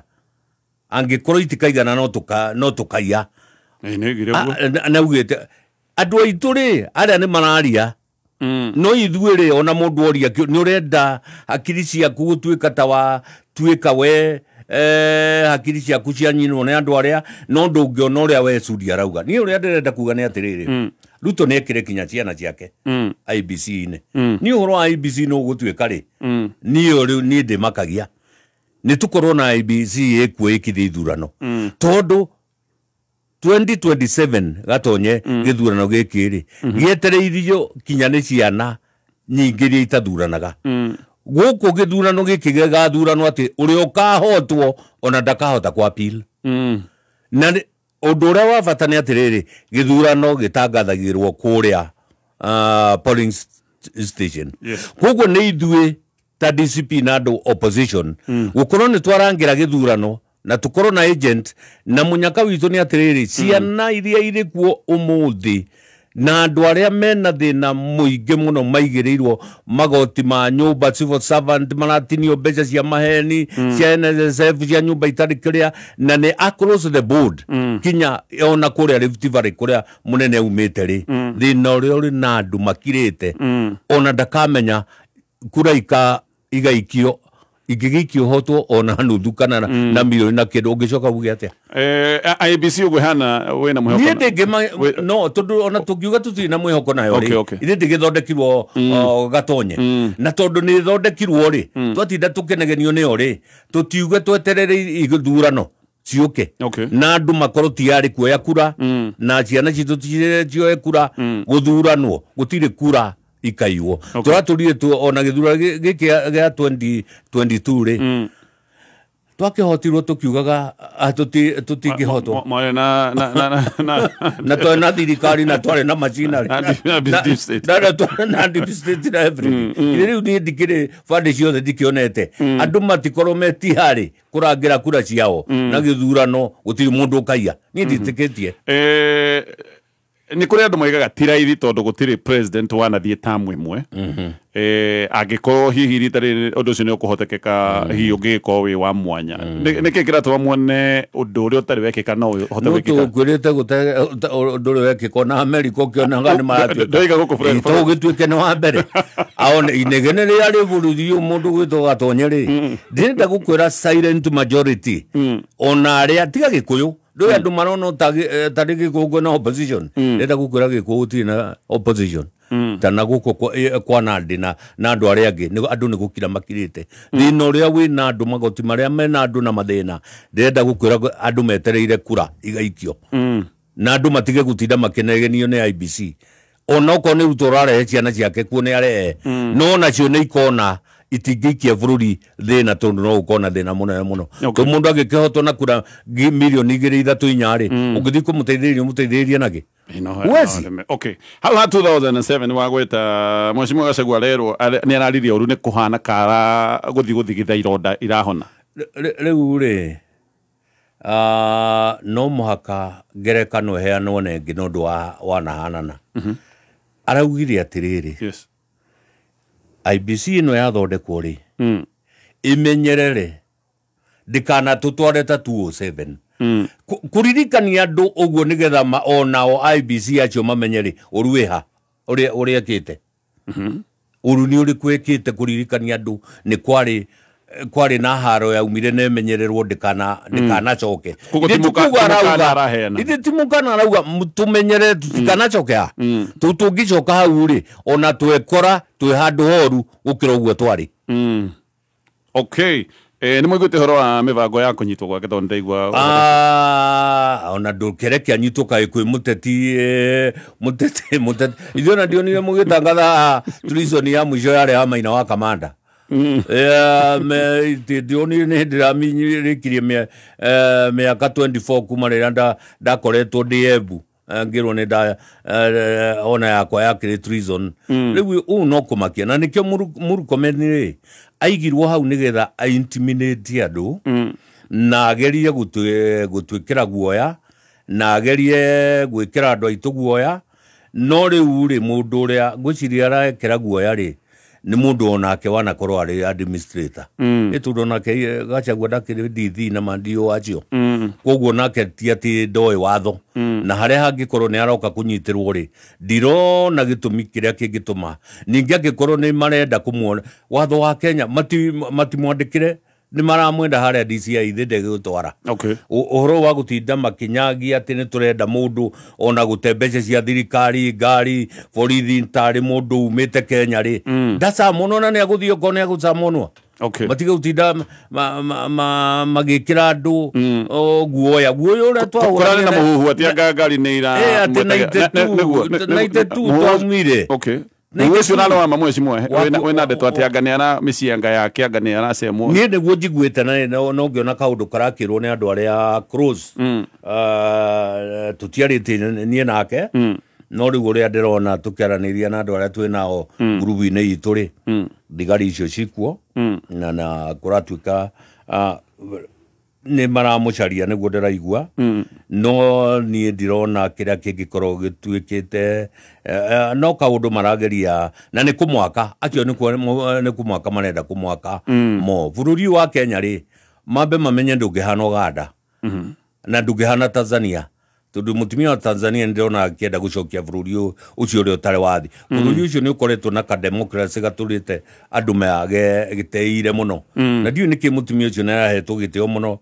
angĩkorwo itikaigana no tũkaiya. Naugĩte andũ aitũ rĩ, arĩa nĩ mararia, no ithuĩ rĩ, ona mũndũ oria nĩ ũrenda hakiri ciaku gũtuĩka ta wa tuĩka we hakiri ciaku cianyinwo nĩ andũ arĩa, no ndũngĩona ũrĩa we Sudi arauga. Niĩ ũrĩa ndĩrenda kuga nĩ atĩrĩrĩ, Ruto nĩ ekĩre kinya ciana ciake IBC-inĩ. Niĩ ũhoro wa IBC no ũgũtuĩka rĩ, niĩ rĩu niĩ ndĩmakagia nĩ tũkorwo na IBC ĩkuo ĩkithie ithurano, tondũ 2027 gatonye gĩthurano gĩkĩ rĩ gĩetereirio kinya nĩ ciana nyingĩ iria itathuranaga. Gũkũ gĩthurano gĩkĩ gĩgathuranwo atĩ ũrĩa ũkahotwo ona ndakahota kwa appeal. Na ũndũ ũrĩa wa bata nĩ atĩrĩrĩ, gĩthurano gĩtangathagĩrwo kũrĩa polling station. Koguo nĩ ithuĩ ta DCP na andũ opposition gũkorwo nĩ twarangĩra gĩthurano na tũkorwo na agent, na mũnyaka witũ nĩ atĩrĩrĩ, ciana iria irĩ kuo ũmũthĩ Na andũ arĩa mena thĩna mũingĩ mũno maigĩrĩirwo magoti ma nyũmba, civil servant maratinio mbeca cia maheni, cia NSSF, cia nyũmba itarĩ kĩrĩa, na nĩ across the board, kinya ona kũrĩa Rift Valley kũrĩa mũnene aumĩte rĩ, thĩna ũrĩa ũrĩ na andũ makirĩte, ona ndakamenya kura igaikio ingĩgĩikio hotwo ona nuthu kana na milioni na kĩndũ, ũngĩcoka uge atĩa? IEBC ũguo ĩhana wĩna mwĩhoko? Niĩ ndĩngĩ no tondũ ona tũngiuga tũtirĩ na mwĩhoko nayo rĩ, ithe ndĩgĩthondekirwo Gatonye, na tondũ nĩ ĩthondekirwo rĩ, twatinda tũkĩnegenio nĩyo rĩ, tũtiuge tweterere ithurano ciũke na andũ makorwo tiarĩ kuoya kura, na ciana citũ cioe kura, gũthuranwo gũtirĩ kura ikaiwo. Tũratũrire ona gĩthurano gĩkĩ gĩa 2022 rĩ, twakihotirwo tukiugaga tutingihotwo na twarĩ na thirikari na twarĩ na machinery na deep state na everything. Rĩu niĩ ndikĩrĩ bandi ciothe ndikĩonete andũ matikorwo metiharĩ kũrangĩra kura ciao na gĩthurano gũtirĩ mũndũ ũkaiya. Niĩ nditĩkĩtie. Nĩ kũrĩ andũ moigaga ti raithi tondũ gũtirĩ president wanathiĩ tamu ĩmwe. Angĩkorwo hihi rita rĩrĩ ũndũ ũcio nĩ ũkũhotekeka, hihi ũngĩgĩkorwo wĩ wa mwanya. Nĩkĩ kĩratũma muone ũndũ ũrĩa ũtarĩ wekĩka no ũhote gwĩkĩka? Nĩtũkwĩrĩte ũndũ ũrĩa wekĩka na Amerika ũkĩonaga nĩ maratuĩka. Ndoiga gũkũ bũrũri. Tũgĩtuĩke nĩ wa mbere. Aone inegene rĩrĩa rĩ bũrũri ũyũ mũndũ gwĩtwo Gatonye rĩ, ndĩrenda gũkwĩra silent majority ona arĩa tiga Gĩkũyũ. Ndũĩ andũ marona tarĩ Gĩkũyũ kwĩna opposition. Ndĩrenda gũkwĩra Gĩkũyũ gũtirĩ na opposition. Tana gũkũ kwa Nandi na andũ arĩa angĩ andũ nĩ gũkira makirĩte. Thĩna ũrĩa wĩna andũ magoti marĩa mena andũ na mathĩna, ndĩrenda gũkwĩra andũ metereire kura igaikio. Na andũ matige gũtinda makĩnegenio nĩ IEBC. Ona okorwo nĩ Ruto ũrarehe ciana ciake kuo nĩ arehe, no nacio nĩ ikona itingĩikia bũrũri thĩna tondũ no ũkona thĩna mũnene mũno. Tondũ mũndũ angĩkĩhotwo na kura milioni 2, 3, 4 rĩ, ũngĩthiĩ kũmũteithĩrĩria ũmũteithĩrĩrie nakĩ? Huwezi. Okay. Hau ha 2007 wagweta Mheshimiwa Gachagua rerwo nĩ araririe ũru nĩ kũhana kara gũthiĩ gũthigitha ironda irahona. Rĩu rĩ, no mũhaka ngerekano ĩheanwo na ĩngĩ nĩ ũndũ wa wanahanana. Araugire atĩrĩrĩ, yes, IEBC ĩno yathondekwo rĩ, imenyerere ndikana tũtware ta 207. Kũririkania andũ ũguo nĩgetha onao IEBC acio mamenye rĩ ũru wĩha ũrĩa ĩkĩte. Ũru nĩ ũrĩkũ ĩkĩte kũririkania andũ nĩ kwarĩ na haro yaumire na ĩmenyererwo ndĩkanacoke. Ithe ti mũkana arauga tũmenyerere tũtikanacoke ha. Tũngĩcoka hau rĩ, ona twekora twĩ handũ horu gũkĩra ũguo twarĩ. Okay. Nĩ mũiguĩte ũhoro wa mĩbango ya kũnyitwo gwake tondũ ndaigua ona ndũkĩreke anyitwo kaĩ kwĩ mũteti mũteti mũteti. Ithuĩ ona ndionire mũgĩtangatha treason ya mũico yarĩ ya Maina wa Kamanda. Ndionire nĩ hĩndĩ ĩraminyĩrĩkirie mĩaka 24 kuma rĩrĩa ndakoretwo ndĩ Embu ngĩrwo nĩ nda ona yakwa yakĩrĩ treason. Rĩu ũũ no kũmakia na nĩkĩo Murkomen rĩ aigirwo hau nĩgetha aintimidate andũ na agerie gũtwĩkĩra guoya na agerie gwĩkĩra andũ aitũ guoya. No rĩu rĩ mũndũ ũrĩa ngwĩciria arekĩra guoya rĩ nĩ mũndũ onake wanakorwo arĩ administrator. Ĩ tondũ onake Gachagua ndakĩrĩ DD na mandio acio. Koguo nake ti atĩ ndoĩ watho. Na harĩa hangĩkorwo nĩ aroka kũnyitĩrwo rĩ, ndirona gĩtũmi kĩrĩa kĩngĩtũma. Ningĩ angĩkorwo nĩ marenda kũmuona watho wa Kenya matimwandĩkĩre nĩ maramwenda harĩa DCI thĩ ndegũtwara. Ũhoro wa gũtinda makinyagia atĩ nĩ tũrenda mũndũ ona gũte mbeca cia thirikari ngari borithi tarĩ mũndũ umĩte Kenya rĩ, ndacamonwo na nĩ agũthiĩ okorwo nĩ agũcamonwo. Matige gũtinda magĩkĩra andũ guoya guoya ũrĩa twahũranire na mũhuhu atĩ anga ngari nĩ ira atĩ 92 twaumire. Ũcio nalo wa Mheshimiwa wĩna ndeto atĩ anga nĩ ara mĩcianga yake anga nĩ aracemwo. Niĩ nĩguo njiguĩte na no ngĩona kaũndũ karakĩrwo nĩ andũ arĩa close. Tũtiarĩtie niĩ nake, no rĩu ũrĩa ndĩrona tũkĩaranĩria na andũ arĩa twĩ nao ngurubu-inĩ itũ rĩ, thigari icio cikuo na kũratuĩka nĩ maramũcaria nĩguo ndĩraigua. No niĩ ndirona kĩrĩa kĩngĩkorwo gĩtuĩkĩte no kaũndũ marageria na nĩ kũmwaka acio nĩ kũmwaka marenda kũmwaka mo bũrũri wa Kenya rĩ mambe mamenye ndũngĩhana Uganda na ndũngĩhana Tanzania tondu mutumia wa Tanzania ndĩrona akĩenda gũcokia bũrũri ũcio ũrĩa ũtarĩ wathi. Bũrũri ũcio nĩ ũkoretwo na ka democracy gatũrĩte andũ magĩteire mũno na ndiũĩ nĩkĩ mũtumia ũcio nĩ arahetwo gĩtĩo mũno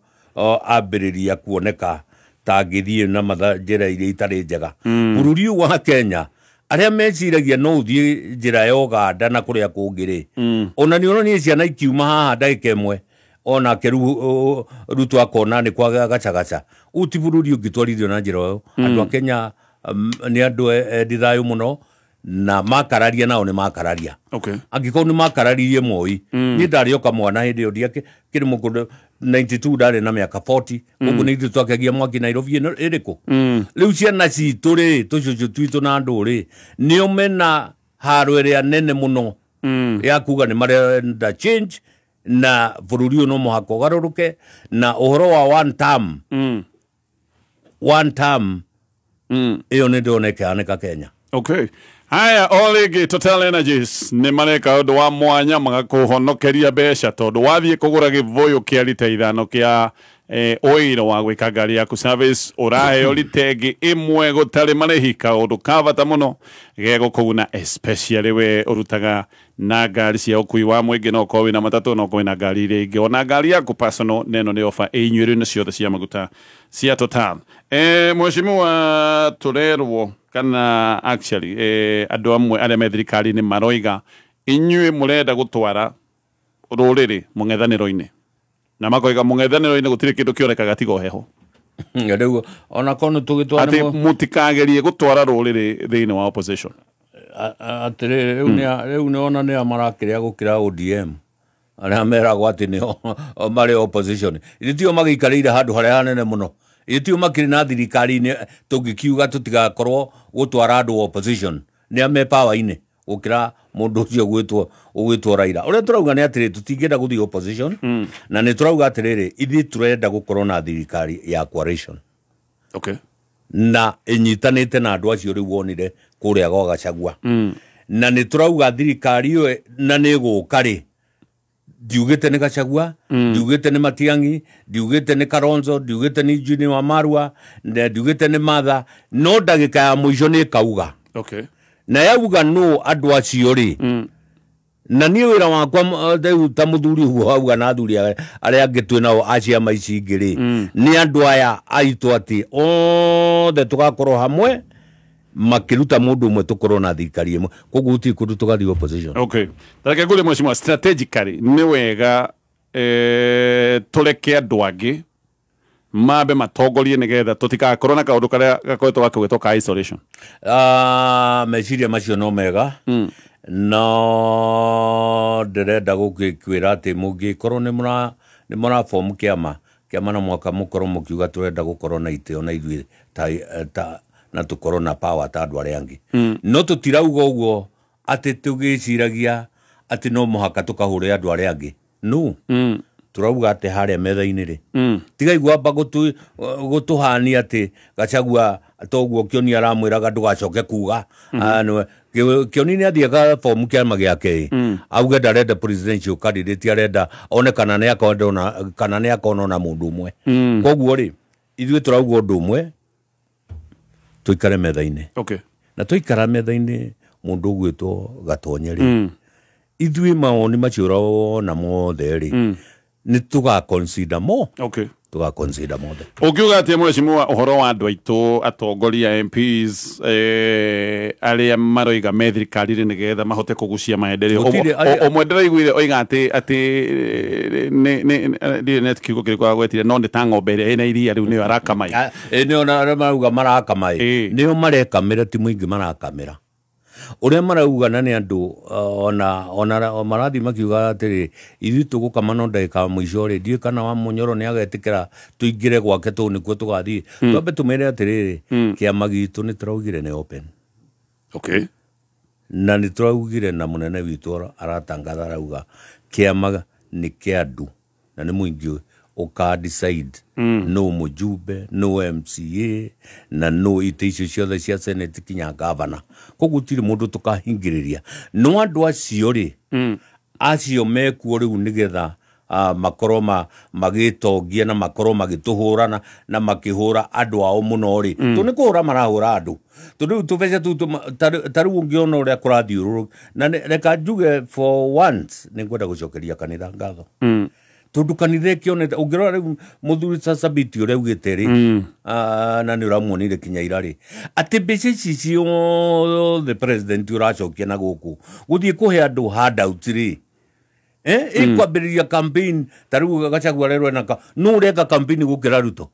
ambĩrĩria kuoneka ta angĩthiĩ na njĩra iria itarĩ njega. Bũrũri ũyũ wa Kenya arĩa meciragia no ũthiĩ njĩra ya Uganda na kũrĩa kũngĩ rĩ ona nĩ ũronire ciana ikiuma haha ndagĩka ĩmwe onake Ruto akona nĩ kwa gacagaca. Ũyũ ti bũrũri ũngĩtwarithio na njĩra ĩyo. Andũ a Kenya nĩ andũ endi thayũ mũno na makararia nao nĩ makararia. Angĩkorwo nĩ makararirie Moi niĩ ndarĩ o kamwana hĩndĩ ĩyo ndiakĩrĩ mũkũndũ 92 ndarĩ na mĩaka 40 ũguo nĩ ithuĩ twakĩagia mwaki Nairobi ĩno ĩrĩkũ. Rĩu ciana citũ rĩ tũcũcũ twitũ na andũ rĩ nĩo mena haro ĩrĩa nene mũno ya kuga nĩ marenda change na bũrũri ũyũ no mũhaka ũgarũrũke na ũhoro wa one term one term ĩyo nĩ ndĩrona ĩkĩhanĩka Kenya. Okay. Haya, o rĩngĩ Total Energies nĩ mareka ũndũ wa mwanya magakũhonokeria mbeca tondũ wathiĩ kũgũra gĩbũyũ kĩa rita 5 kĩa oil wa gwĩka ngari yaku service ũraheo rita ĩngĩ ĩmwe gũtarĩ marĩhi, kaũndũ ka bata mũno gegũkũguna especially we ũrutaga na ngari cia ũkui wa mũingĩ, no ũkorwo wĩna matatũ, no ũkorwo wĩna ngari iria ingĩ, ona ngari yaku personal, na ĩno nĩ offer ĩ inyuĩrĩ ciothe cia maguta cia Total. Mheshimiwa tũrerwo kana actually andũ amwe arĩa me thirikari-inĩ maroiga inyuĩ mũrenda gũtwara rũrĩrĩ mũng'ethanĩro-inĩ na makoiga mũng'ethanĩro-inĩ gũtirĩ kĩndũ kĩonekaga tiga heho. Rĩu ona korwo nĩ tũgĩtwara atĩ mũtikagerie gũtwara rũrĩrĩ thĩinĩ wa opposition. Atĩrĩrĩ rĩu nĩ ona nĩo marakĩrĩa gũkĩra ODM arĩa meragwo atĩ nĩo marĩ opposition. Ithuĩ tio magĩikarĩire handũ harĩa hanene mũno, ithuĩ tio makĩrĩ na thirikari-inĩ tũngĩkiuga tũtigakorwo gũtwara andũ opposition nĩa me power-inĩ gũkĩra mũndũ ũcio ũgwĩtwo Raila. Ũrĩa tũrauga nĩ atĩrĩ tũtingĩenda gũthiĩ opposition na nĩ tũrauga atĩrĩrĩ ithuĩ tũrenda gũkorwo na thirikari ya coalition. Okay. Na ĩnyitanĩte na andũ acio rĩu wonire kũrĩa gwa Gachagua. Na nĩ tũrauga thirikari ĩyo na nĩ ĩgũka rĩ ndiugĩte nĩ Gachagua, ndiugĩte nĩ Matiang'i, ndiugĩte nĩ Kalonzo, ndiugĩte nĩ Junior Wamarwa, ndiugĩte nĩ Martha, no ndagĩka ya mũico nĩ ĩkauga. Okay. Na yauga no andũ acio rĩ na niĩ wĩra wakwa rĩu ta mũthuri ũguo auga na athuri arĩa angĩ twĩ nao a ciama ici ingĩ rĩ nĩ andũ aya aitũ atĩ othe tũgakorwo hamwe makĩruta mũndũ ũmwe tũkorwo na thirikari ĩmwe, koguo gũtirĩ kũndũ tũgathiĩ opposition. Okay. Tareke ngũrie mheshimiwa, strategically nĩ wega tũreke andũ angĩ mambe matongorie nĩgetha tũtigakorwo na kaũndũ karĩa gakoretwo gakĩgwetwo ka isolation. Meciria macio no mega no ndĩrenda gũgĩkwĩra atĩ mũngĩkorwo nĩ mũra form kĩama na mwaka mũkorwo mũkiuga tũrenda gũkorwo na itĩo na ithuĩ ta na tũkorwo na power ta andũ arĩa angĩ. No tũtirauga ũguo atĩ tũgĩciragia atĩ no mũhaka tũkahũre andũ arĩa angĩ. No. Tũrauga atĩ harĩa metha-inĩ rĩ tigai gwamba gũtũhania atĩ Gachagua toguo Kĩoni aramwĩraga ndũgacoke kuga. Kĩoni nĩ athiĩ agabomu kĩama gĩake auge ndarenda presidential candidate, arenda one kana nĩ akona ona mũndũ ũmwe. Koguo rĩ ithuĩ tũrauga ũndũ ũmwe, tũikare metha-inĩ. Okay. Na tũikara metha-inĩ mũndũ ũgwĩtwo Gatonye rĩ ithuĩ mawoni macio ũrona mothe rĩ nĩ tũga consider more. Okay. Tũga consider mothe. Ũngiuga atĩa mheshimiwa ũhoro wa andũ aitũ atongoria MPs arĩa maroiga me thirikari-inĩ nĩgetha mahote kũgucia maendeleo? Ũmwe ndĩraiguire oiga atĩ nĩ nĩ kiugo kĩrĩkũ agwetire, no nĩ ta ng'ombe ĩrĩa ĩna iria rĩu nĩyo arakama. Nĩo arĩa marauga marakama nĩo marekamĩra, ti mũingĩ marakamĩra. Ũrĩa marauga na nĩ andũ ona marathiĩ makiuga atĩrĩ ithuĩ tũgũkama no ndagĩka ya mũico rĩ ndiũĩ kana wa Mũnyoro nĩ agetĩkĩra tũingĩre gwake tũu nĩkuo tũgathiĩ. Twambe tũmere atĩrĩrĩ kĩama gitũ nĩ tũraugire nĩ open. Okay. Na nĩ tũraugire na mũnene witũ aratangatha arauga kĩama nĩ kĩa andũ na nĩ mũingĩ Ũka decide no mũjumbe, no MCA na no itĩ icio ciothe cia senate kinya gavana. Koguo gũtirĩ mũndũ tũkahingĩrĩria, no andũ acio rĩ, acio mekuo rĩu nĩgetha makorwo magĩtongia na makorwo magĩtũhũrana na makĩhũra andũ ao mũno rĩ, tondũ nĩ kũhũra marahũra andũ, tondũ rĩu tũbeca tũu ta rĩu ũngĩona ũrĩa kũrathiũrũrũka na reka njuge, for once nĩ ngwenda gũcokeria kanitha ngatho, tondũ kanitha ĩkĩonete ũngĩrora rĩu mũthuri Sasabiti ũrĩa augĩte rĩ, na nĩ ũramuonire kinya ira rĩ, atĩ mbeca ici ciothe president ũracokia na gũkũ gũthiĩ kũhe andũ handout rĩ, ĩkwambĩrĩria campaign. Ta rĩu Gachagua rerwo ena nũ ũreka campaign gũkĩra Ruto,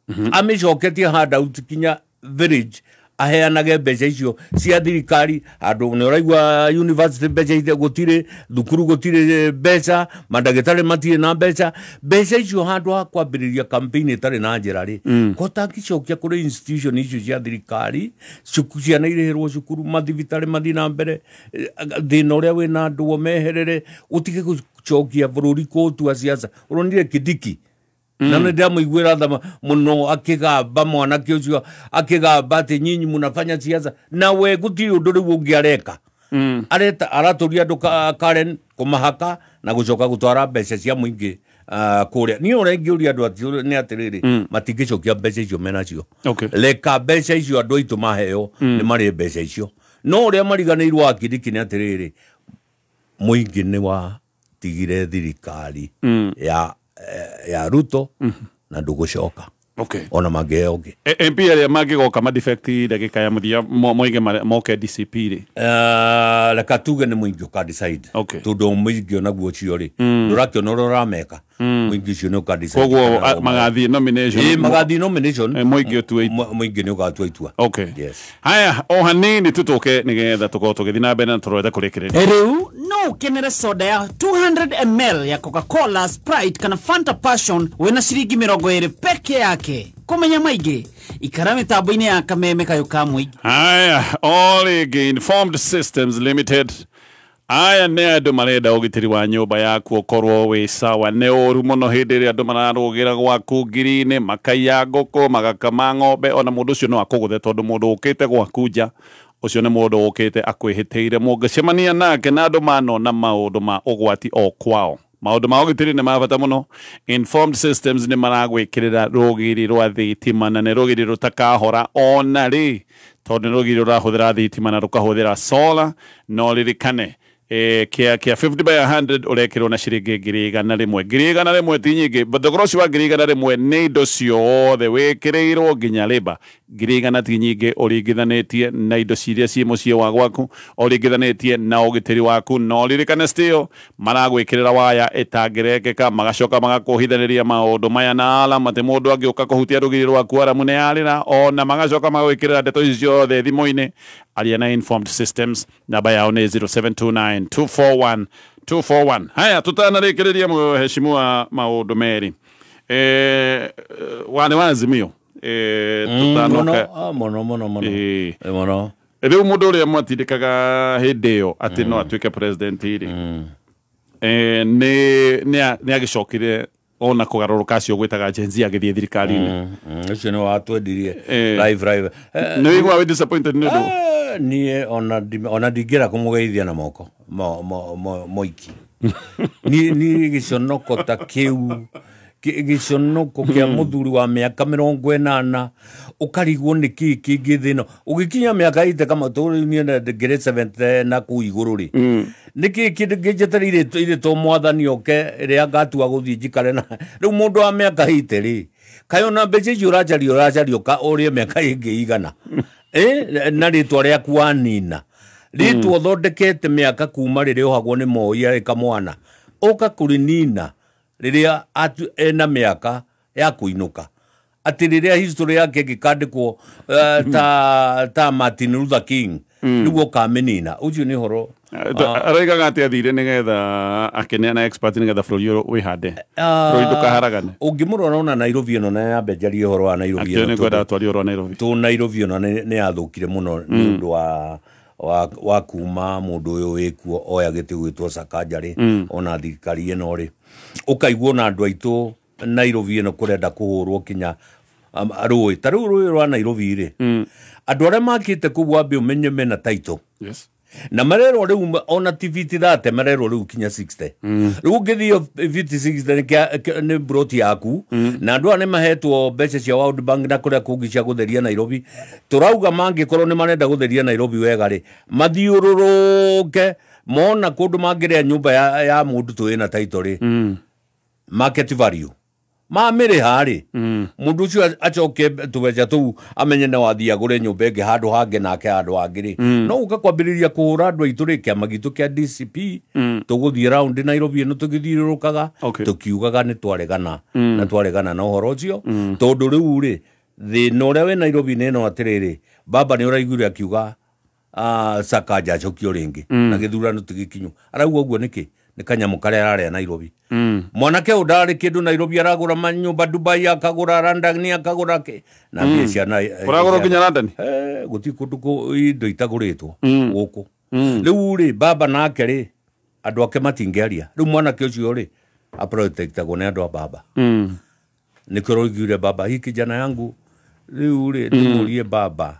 amĩcoketie handout kinya village, aheanage mbeca icio cia thirikari. Andũ nĩ ũraigua university mbeca icio gũtirĩ, thukuru gũtirĩ mbeca, mandagĩtarĩ matirĩ na mbeca. Mbeca icio handũ ha kwambĩrĩria campaign ĩtarĩ na njĩra rĩ, ko tangĩcokia kũrĩ institution icio cia thirikari, ciana irĩhĩrwo cukuru, mathibitarĩ mathiĩ na mbere, thĩna ũrĩa wĩna andũ meherere, ũtige gũcokia bũrũri kũũtua siasa. Ũronire Kindiki na nĩ ndĩramũiguĩra tha mũno akĩgamba mwanake ũcio, akĩgamba atĩ nyinyi mũnafanya siasa na we gũtirĩ ũndũ rĩu ũngĩ areka, areta aratũria andũ Karen kũmahaka na gũcoka gũtwara mbeca cia mũingĩ kũrĩa. Niĩ ũrĩa ingĩũria andũ nĩ atĩrĩrĩ, matingĩcokia mbeca icio menacio. Reka mbeca icio andũ aitũ maheo, nĩ marĩ mbeca icio. No ũrĩa mariganĩirwo wa Kindiki nĩ atĩrĩrĩ, mũingĩ nĩ watigire thirikari ya Ruto na ndũgũcoka ona mangĩheo ũngĩ. MP arĩa mangĩgoka madefect ndagĩka ya mũthia moige moke DCP rĩ? Reka tuge nĩ mũingĩ ũka decide. Tondũ mũingĩ onaguo ũcio rĩ, ndũrakĩona ũrĩa ũrameka, mũingĩ ũcio nĩ ũka decide. Koguo kana o magathiĩ nomination. Ĩĩ, magathiĩ nomination. Mũingĩ ũtue itua. Mũingĩ nĩ ũgatua itua. Yes. Haya, o hanini tũtũke nĩgetha tũkorwo tũgĩthiĩ na mbere na tũrorete kũrĩkĩrĩria. Rĩu no ũkenere soda ya 200 ml ya Coca-Cola, Sprite kana Fanta Passion wĩna ciringi 20 peke yake. Kũmenya maingĩ, ikara mĩtambo-inĩ ya Kameme Kayũ ka Mũingĩ. Haya, o rĩngĩ Informed Systems Limited. Aya nĩ andũ marenda ũgitĩri wa nyũmba yaku ũkorwo wĩ sawa. Nĩ ũru mũno hĩndĩ ĩrĩa andũ mararũgĩra gwaku ngiri-inĩ, makaiya ngũkũ, magakama ng'ombe, ona mũndũ ũcio no akũgũthe, tondũ mũndũ ũkĩte gwaku nja ũcio nĩ mũndũ ũkĩte akwĩhĩtĩire. Mũngĩcemania nake na andũ manona maũndũ ma ũgwati o kwao. Maũndũ ma ũgitĩri nĩ ma bata mũno. Informed Systems nĩ maragwĩkĩrĩra rũgiri rwa thitima, na nĩ rũgiri rũtakahora ona rĩ, tondũ nĩ rũgiri rũrahũthĩra thitima na rũkahũthĩra solar. No ririkane, kia 50 by 100 ũrekĩrwo na ciringi 100,000. 100,000 ti nyingĩ, but thogora ũcio wa 100,000 nĩ indo ciothe wĩkĩrĩirwo nginya labour. 100,000 ti nyingĩ ũringithanĩtie na indo ciria ciĩ mũciĩ wa gwaku, ũringithanĩtie na ũgitĩri waku. No ririkane still maragwĩkĩrĩra waya ĩtangĩrengeka, magacoka magakũhithanĩria maũndũ maya na alarm atĩ mũndũ angĩũka kũhutia rũgiri rwaku alarm nĩ yarĩra, ona magacoka magagwĩkĩrĩra ndeto ici ciothe thimũ-inĩ. Aria na Informed Systems, namba yao nĩ 0729 241 241. Haya, tutanarĩkĩrĩria mheshimiwa maũndũ merĩ. Wane wa Azimio. Tutanoka. Mũno mũno mũno. Mũno. Rĩu mũndũ ũrĩa mwatindĩkaga hĩndĩ ĩyo atĩ no atuĩke president rĩ, nĩ agĩcokire ona kũgarũrũka acio gwĩtaga Gen Z agĩthiĩ thirikari-inĩ. Ũcio nĩ watwendirie live live. Nĩ wĩiguaga wĩ disappointed nĩ ũndũ? Niĩ ona ndingĩra kũmũgeithia na moko moiki. Niĩ gĩconoko ta kĩu, gĩconoko kĩa mũthuri wa mĩaka 80, ũkarigwo nĩ kĩĩ kĩngĩ thĩ ĩno ũgĩkinya mĩaka ite kama tũrĩu niĩ ngĩrĩ 70 na kũu igũrũ rĩ, nĩ kĩĩ kĩngĩ njetereire irĩ to mwathani oke rĩrĩa ngatua gũthiĩ njikare na rĩu mũndũ wa mĩaka ite rĩ, kaĩ ona mbeca icio ũracaria ũka ũrĩe mĩaka ĩngĩ igana, na rĩtwa rĩaku wanina, rĩtwa ũthondekete mĩaka kuma rĩrĩa ohagwo nĩ Moi arĩ kamwana, ũka kũrĩnina rĩrĩa ena mĩaka ya kũinũka, atĩ rĩrĩa history yake ĩngĩkandĩkwo ta Martin Luther King nĩguo ũkamĩnina. Ũcio nĩ ũhoro. Araigaga atĩ athire nĩgetha akĩneana expert nĩgetha bũrũri ũyũ wĩhande, bũrũri ndũkaharagane. Ũngĩmũrora ona Nairobi ĩno, na yambe njarie ũhoro wa Nairobi Akĩo ĩno, nĩ ngwenda twarie ũhoro wa Nairobi. Tũ Nairobi ĩno nĩ yathũkire mũno nĩ ũndũ wa kuma mũndũ ũyũ wĩkuo oya gĩtĩ gwĩtwo Sakaja rĩ, ona thirikari ĩno rĩ, ũkaigua ona andũ aitũ Nairobi ĩno kũrenda kũhũrwo kinya rũĩ ta rĩu rũĩ rwa Nairobi rĩ, andũ arĩa makĩte kũu wambe ũmenye mena title. Yes. Na marerwo rĩu ona ti fiti 30, marerwo rĩu kinya 60. Rĩu ũngĩthiĩ fiti 60 nĩ broti yaku. Na andũ aya nĩ mahetwo mbeca cia World Bank na kũrĩa kũngĩ cia gũtheria Nairobi. Tũrauga mangĩkorwo nĩ marenda gũtheria Nairobi wega rĩ, mathiũrũrũke mona kũndũ mangĩrĩa nyũmba ya mũndũ tũ ĩna title rĩ, market value mamĩrĩha rĩ, mũndũ ũcio acoke tũbeca tũu amenye nĩ wathiĩ agũre nyũmba ĩngĩ handũ hangĩ nake handũ hangĩ rĩ, no ũka kwambĩrĩria kũhũra andũ aitũ rĩ. Kĩama gitũ kĩa DCP tũgũthiĩ round Nairobi ĩno tũgĩthiũrũrũkaga tũkiugaga nĩ twaregana na twaregana na ũhoro ũcio, tondũ rĩu rĩ thĩna ũrĩa wĩ Nairobi nĩ ĩno atĩrĩrĩ, baba nĩ ũraiguire akiuga Sakaja acokio rĩngĩ na gĩthurano ti gĩkinyu. Arauga ũguo nĩkĩ? Nĩ kanyamũ karĩa ararĩa Nairobi. Mwanake ũyũ ndarĩ kĩndũ Nairobi, aragũra manyũmba Dubai, akagũra London, akagũra kĩ na mbia cia Ũragũra nginya London? Gũtirĩ kũndũ indo itagũrĩtwo gũkũ. Rĩu rĩ baba nake rĩ andũ ake matingĩaria. Rĩu mwanake ũcio rĩ aprotectagwo nĩ andũ a baba. Nĩkĩo ũraiguire baba, hii kijana yangu rĩu rĩ ndĩmũrie baba,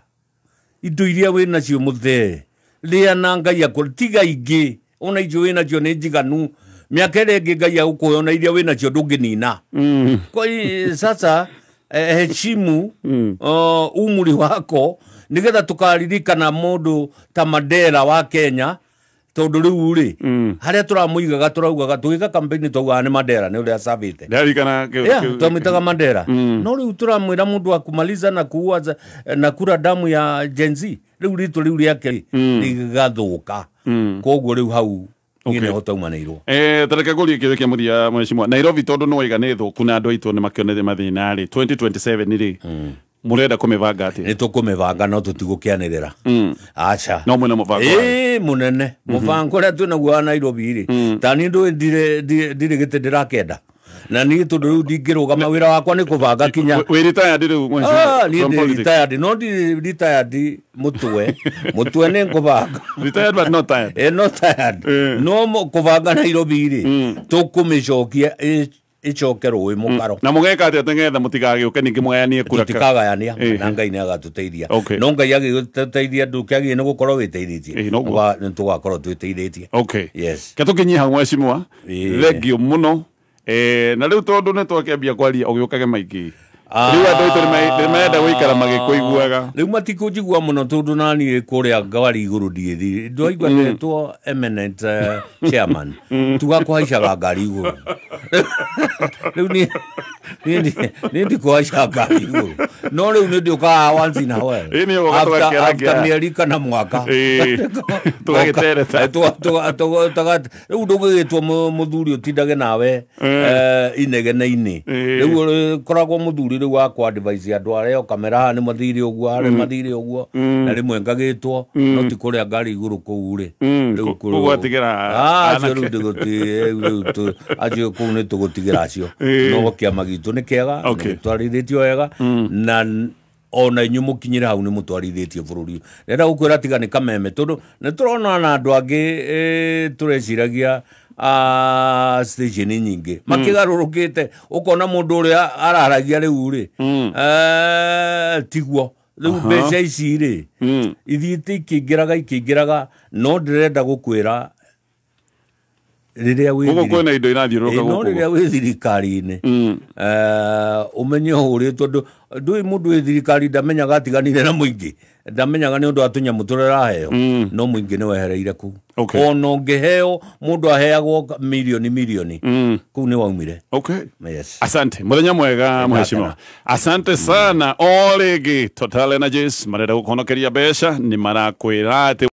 indo iria wĩ nacio mũthee rĩa na Ngai akũ tiga ingĩ ona icio wĩ nacio nĩ njiganu, mĩaka ĩrĩa ĩngĩ Ngai agũkũhe ona iria wĩ nacio ndũngĩnina. Kwa hiyo sasa heshimu umri wako nigetha tukaririkana mũndũ ta Mandela wa Kenya, tondũ rĩu rĩ harĩa tũramũigaga tũraugaga tũgĩka campaign twaugaga nĩ Mandela nĩ ũrĩa acabĩte. Ndarikana twamwĩtaga Mandela. No rĩu tũramwĩra mũndũ wa kumaliza na kuua na kura damu ya Gen Z, rĩu rĩtwa rĩu rĩake rĩgathũka. Koguo rĩu hau niĩ nĩho twaumanĩirwo. Tareke ngũrie kĩũria kĩa mũthia mheshimiwa. Nairobi tondũ nĩ waiga nĩ thũku na andũ aitũ nĩ makĩonete mathĩna rĩ, 2027 rĩ mũrenda kũmĩbanga atĩa? Nĩ tũkũmĩbanga no tũtigũkĩanĩrĩra. Aca. No mwĩna mũbango wanyu? Mũnene. Mũbango ũrĩa twĩnaguo wa Nairobi rĩ, ta niĩ ndũĩ ndirĩ gĩtĩ ndĩrakĩenda. Na niĩ tondũ rĩu ndingĩrũgama wĩra wakwa nĩ kũbanga kinya. Wĩ retired rĩu mheshimiwa? Niĩ ndĩ retired, no ndirĩ retired mũtwe. Mũtwe nĩ ngũbanga. Retired but not tired. Not tired. No kũbanga Nairobi rĩ, tũkũmĩcokia icoke rũĩ mũkaro. Na mũgeka atĩa nĩgetha mũtigagĩũke ningĩ mũgayanie kura? Tũtikagayania, na Ngai nĩ agatũteithia. No Ngai agĩgũteithia ndũkĩagĩrĩire nĩ gũkorwo wĩteithĩtie. Nĩ tũgakorwo twĩteithĩtie. Yes. Ke tũkinyie hau mheshimiwa. Thengiũ mũno. Na rĩu tondũ nĩ twakĩambia kwaria ũgĩũkage maingĩ. Rĩu andũ aitũ nĩ marenda gũikara magĩkũiguaga. Rĩu matikũnjigua mũno tondũ naniĩ kũrĩa ngari igũrũ ndigĩthiĩ. Ndwaigua ndetwo eminent chairman. Tuga kũhaicaga ngari igũrũ. Rĩu niĩ ndikũhaica ngari igũrũ. No rĩu nĩ ndĩũkaga once in a while. After mĩeri kana mwaka. Tũgagĩtereta. Rĩu ndũgĩgĩtwo mũthuri ũtindage nawe inegene-inĩ. Rĩu koragwo mũthuri rĩu wa kwa advice andũ arĩa o kamera haha nĩ mathire ũguo, harĩa mathire ũguo, na rĩmwe ngagĩtwo, no ti kũrĩa ngari igũrũ kũu rĩ. Rĩu kũu gwatigĩra acio rĩu ndĩgũti, acio kũu nĩ tũgũtigĩra acio. No kĩama gitũ nĩ kĩega, nĩ gĩtwarithĩtio wega, na ona inyuĩ mũkinyĩre hau nĩ mũtwarithĩtie bũrũri. Ndĩrenda gũkwĩra tiga nĩ kameme, tondũ nĩ tũrona na andũ angĩ tũreciragia station nyingĩ makĩgarũrũkĩte, ũkona mũndũ ũrĩa araragia rĩu rĩ tiguo. Rĩu mbeca ici rĩ ithiĩte ikĩingĩraga, no ndĩrenda gũkwĩra rĩrĩa wĩ kwĩna indo irathiũrũrũka gũkũ, no rĩrĩa wĩ thirikari-inĩ ũmenye ũhũrĩtwo, ndũĩ mũndũ wĩ thirikari ndamenyaga atiganire na mũingĩ, ndamenyaga nĩ ũndũ wa tũnyamũ tũrĩa araheo, no mũingĩ nĩ wehereire kũu. Ona ũngĩheo mũndũ aheagwo milioni milioni, kũu nĩ waumire. Yes. Asante. Mũthenya mwega mheshimiwa. Asante sana. O rĩngĩ Total Energies marenda gũkũhonokeria mbeca, nĩ marakwĩra atĩ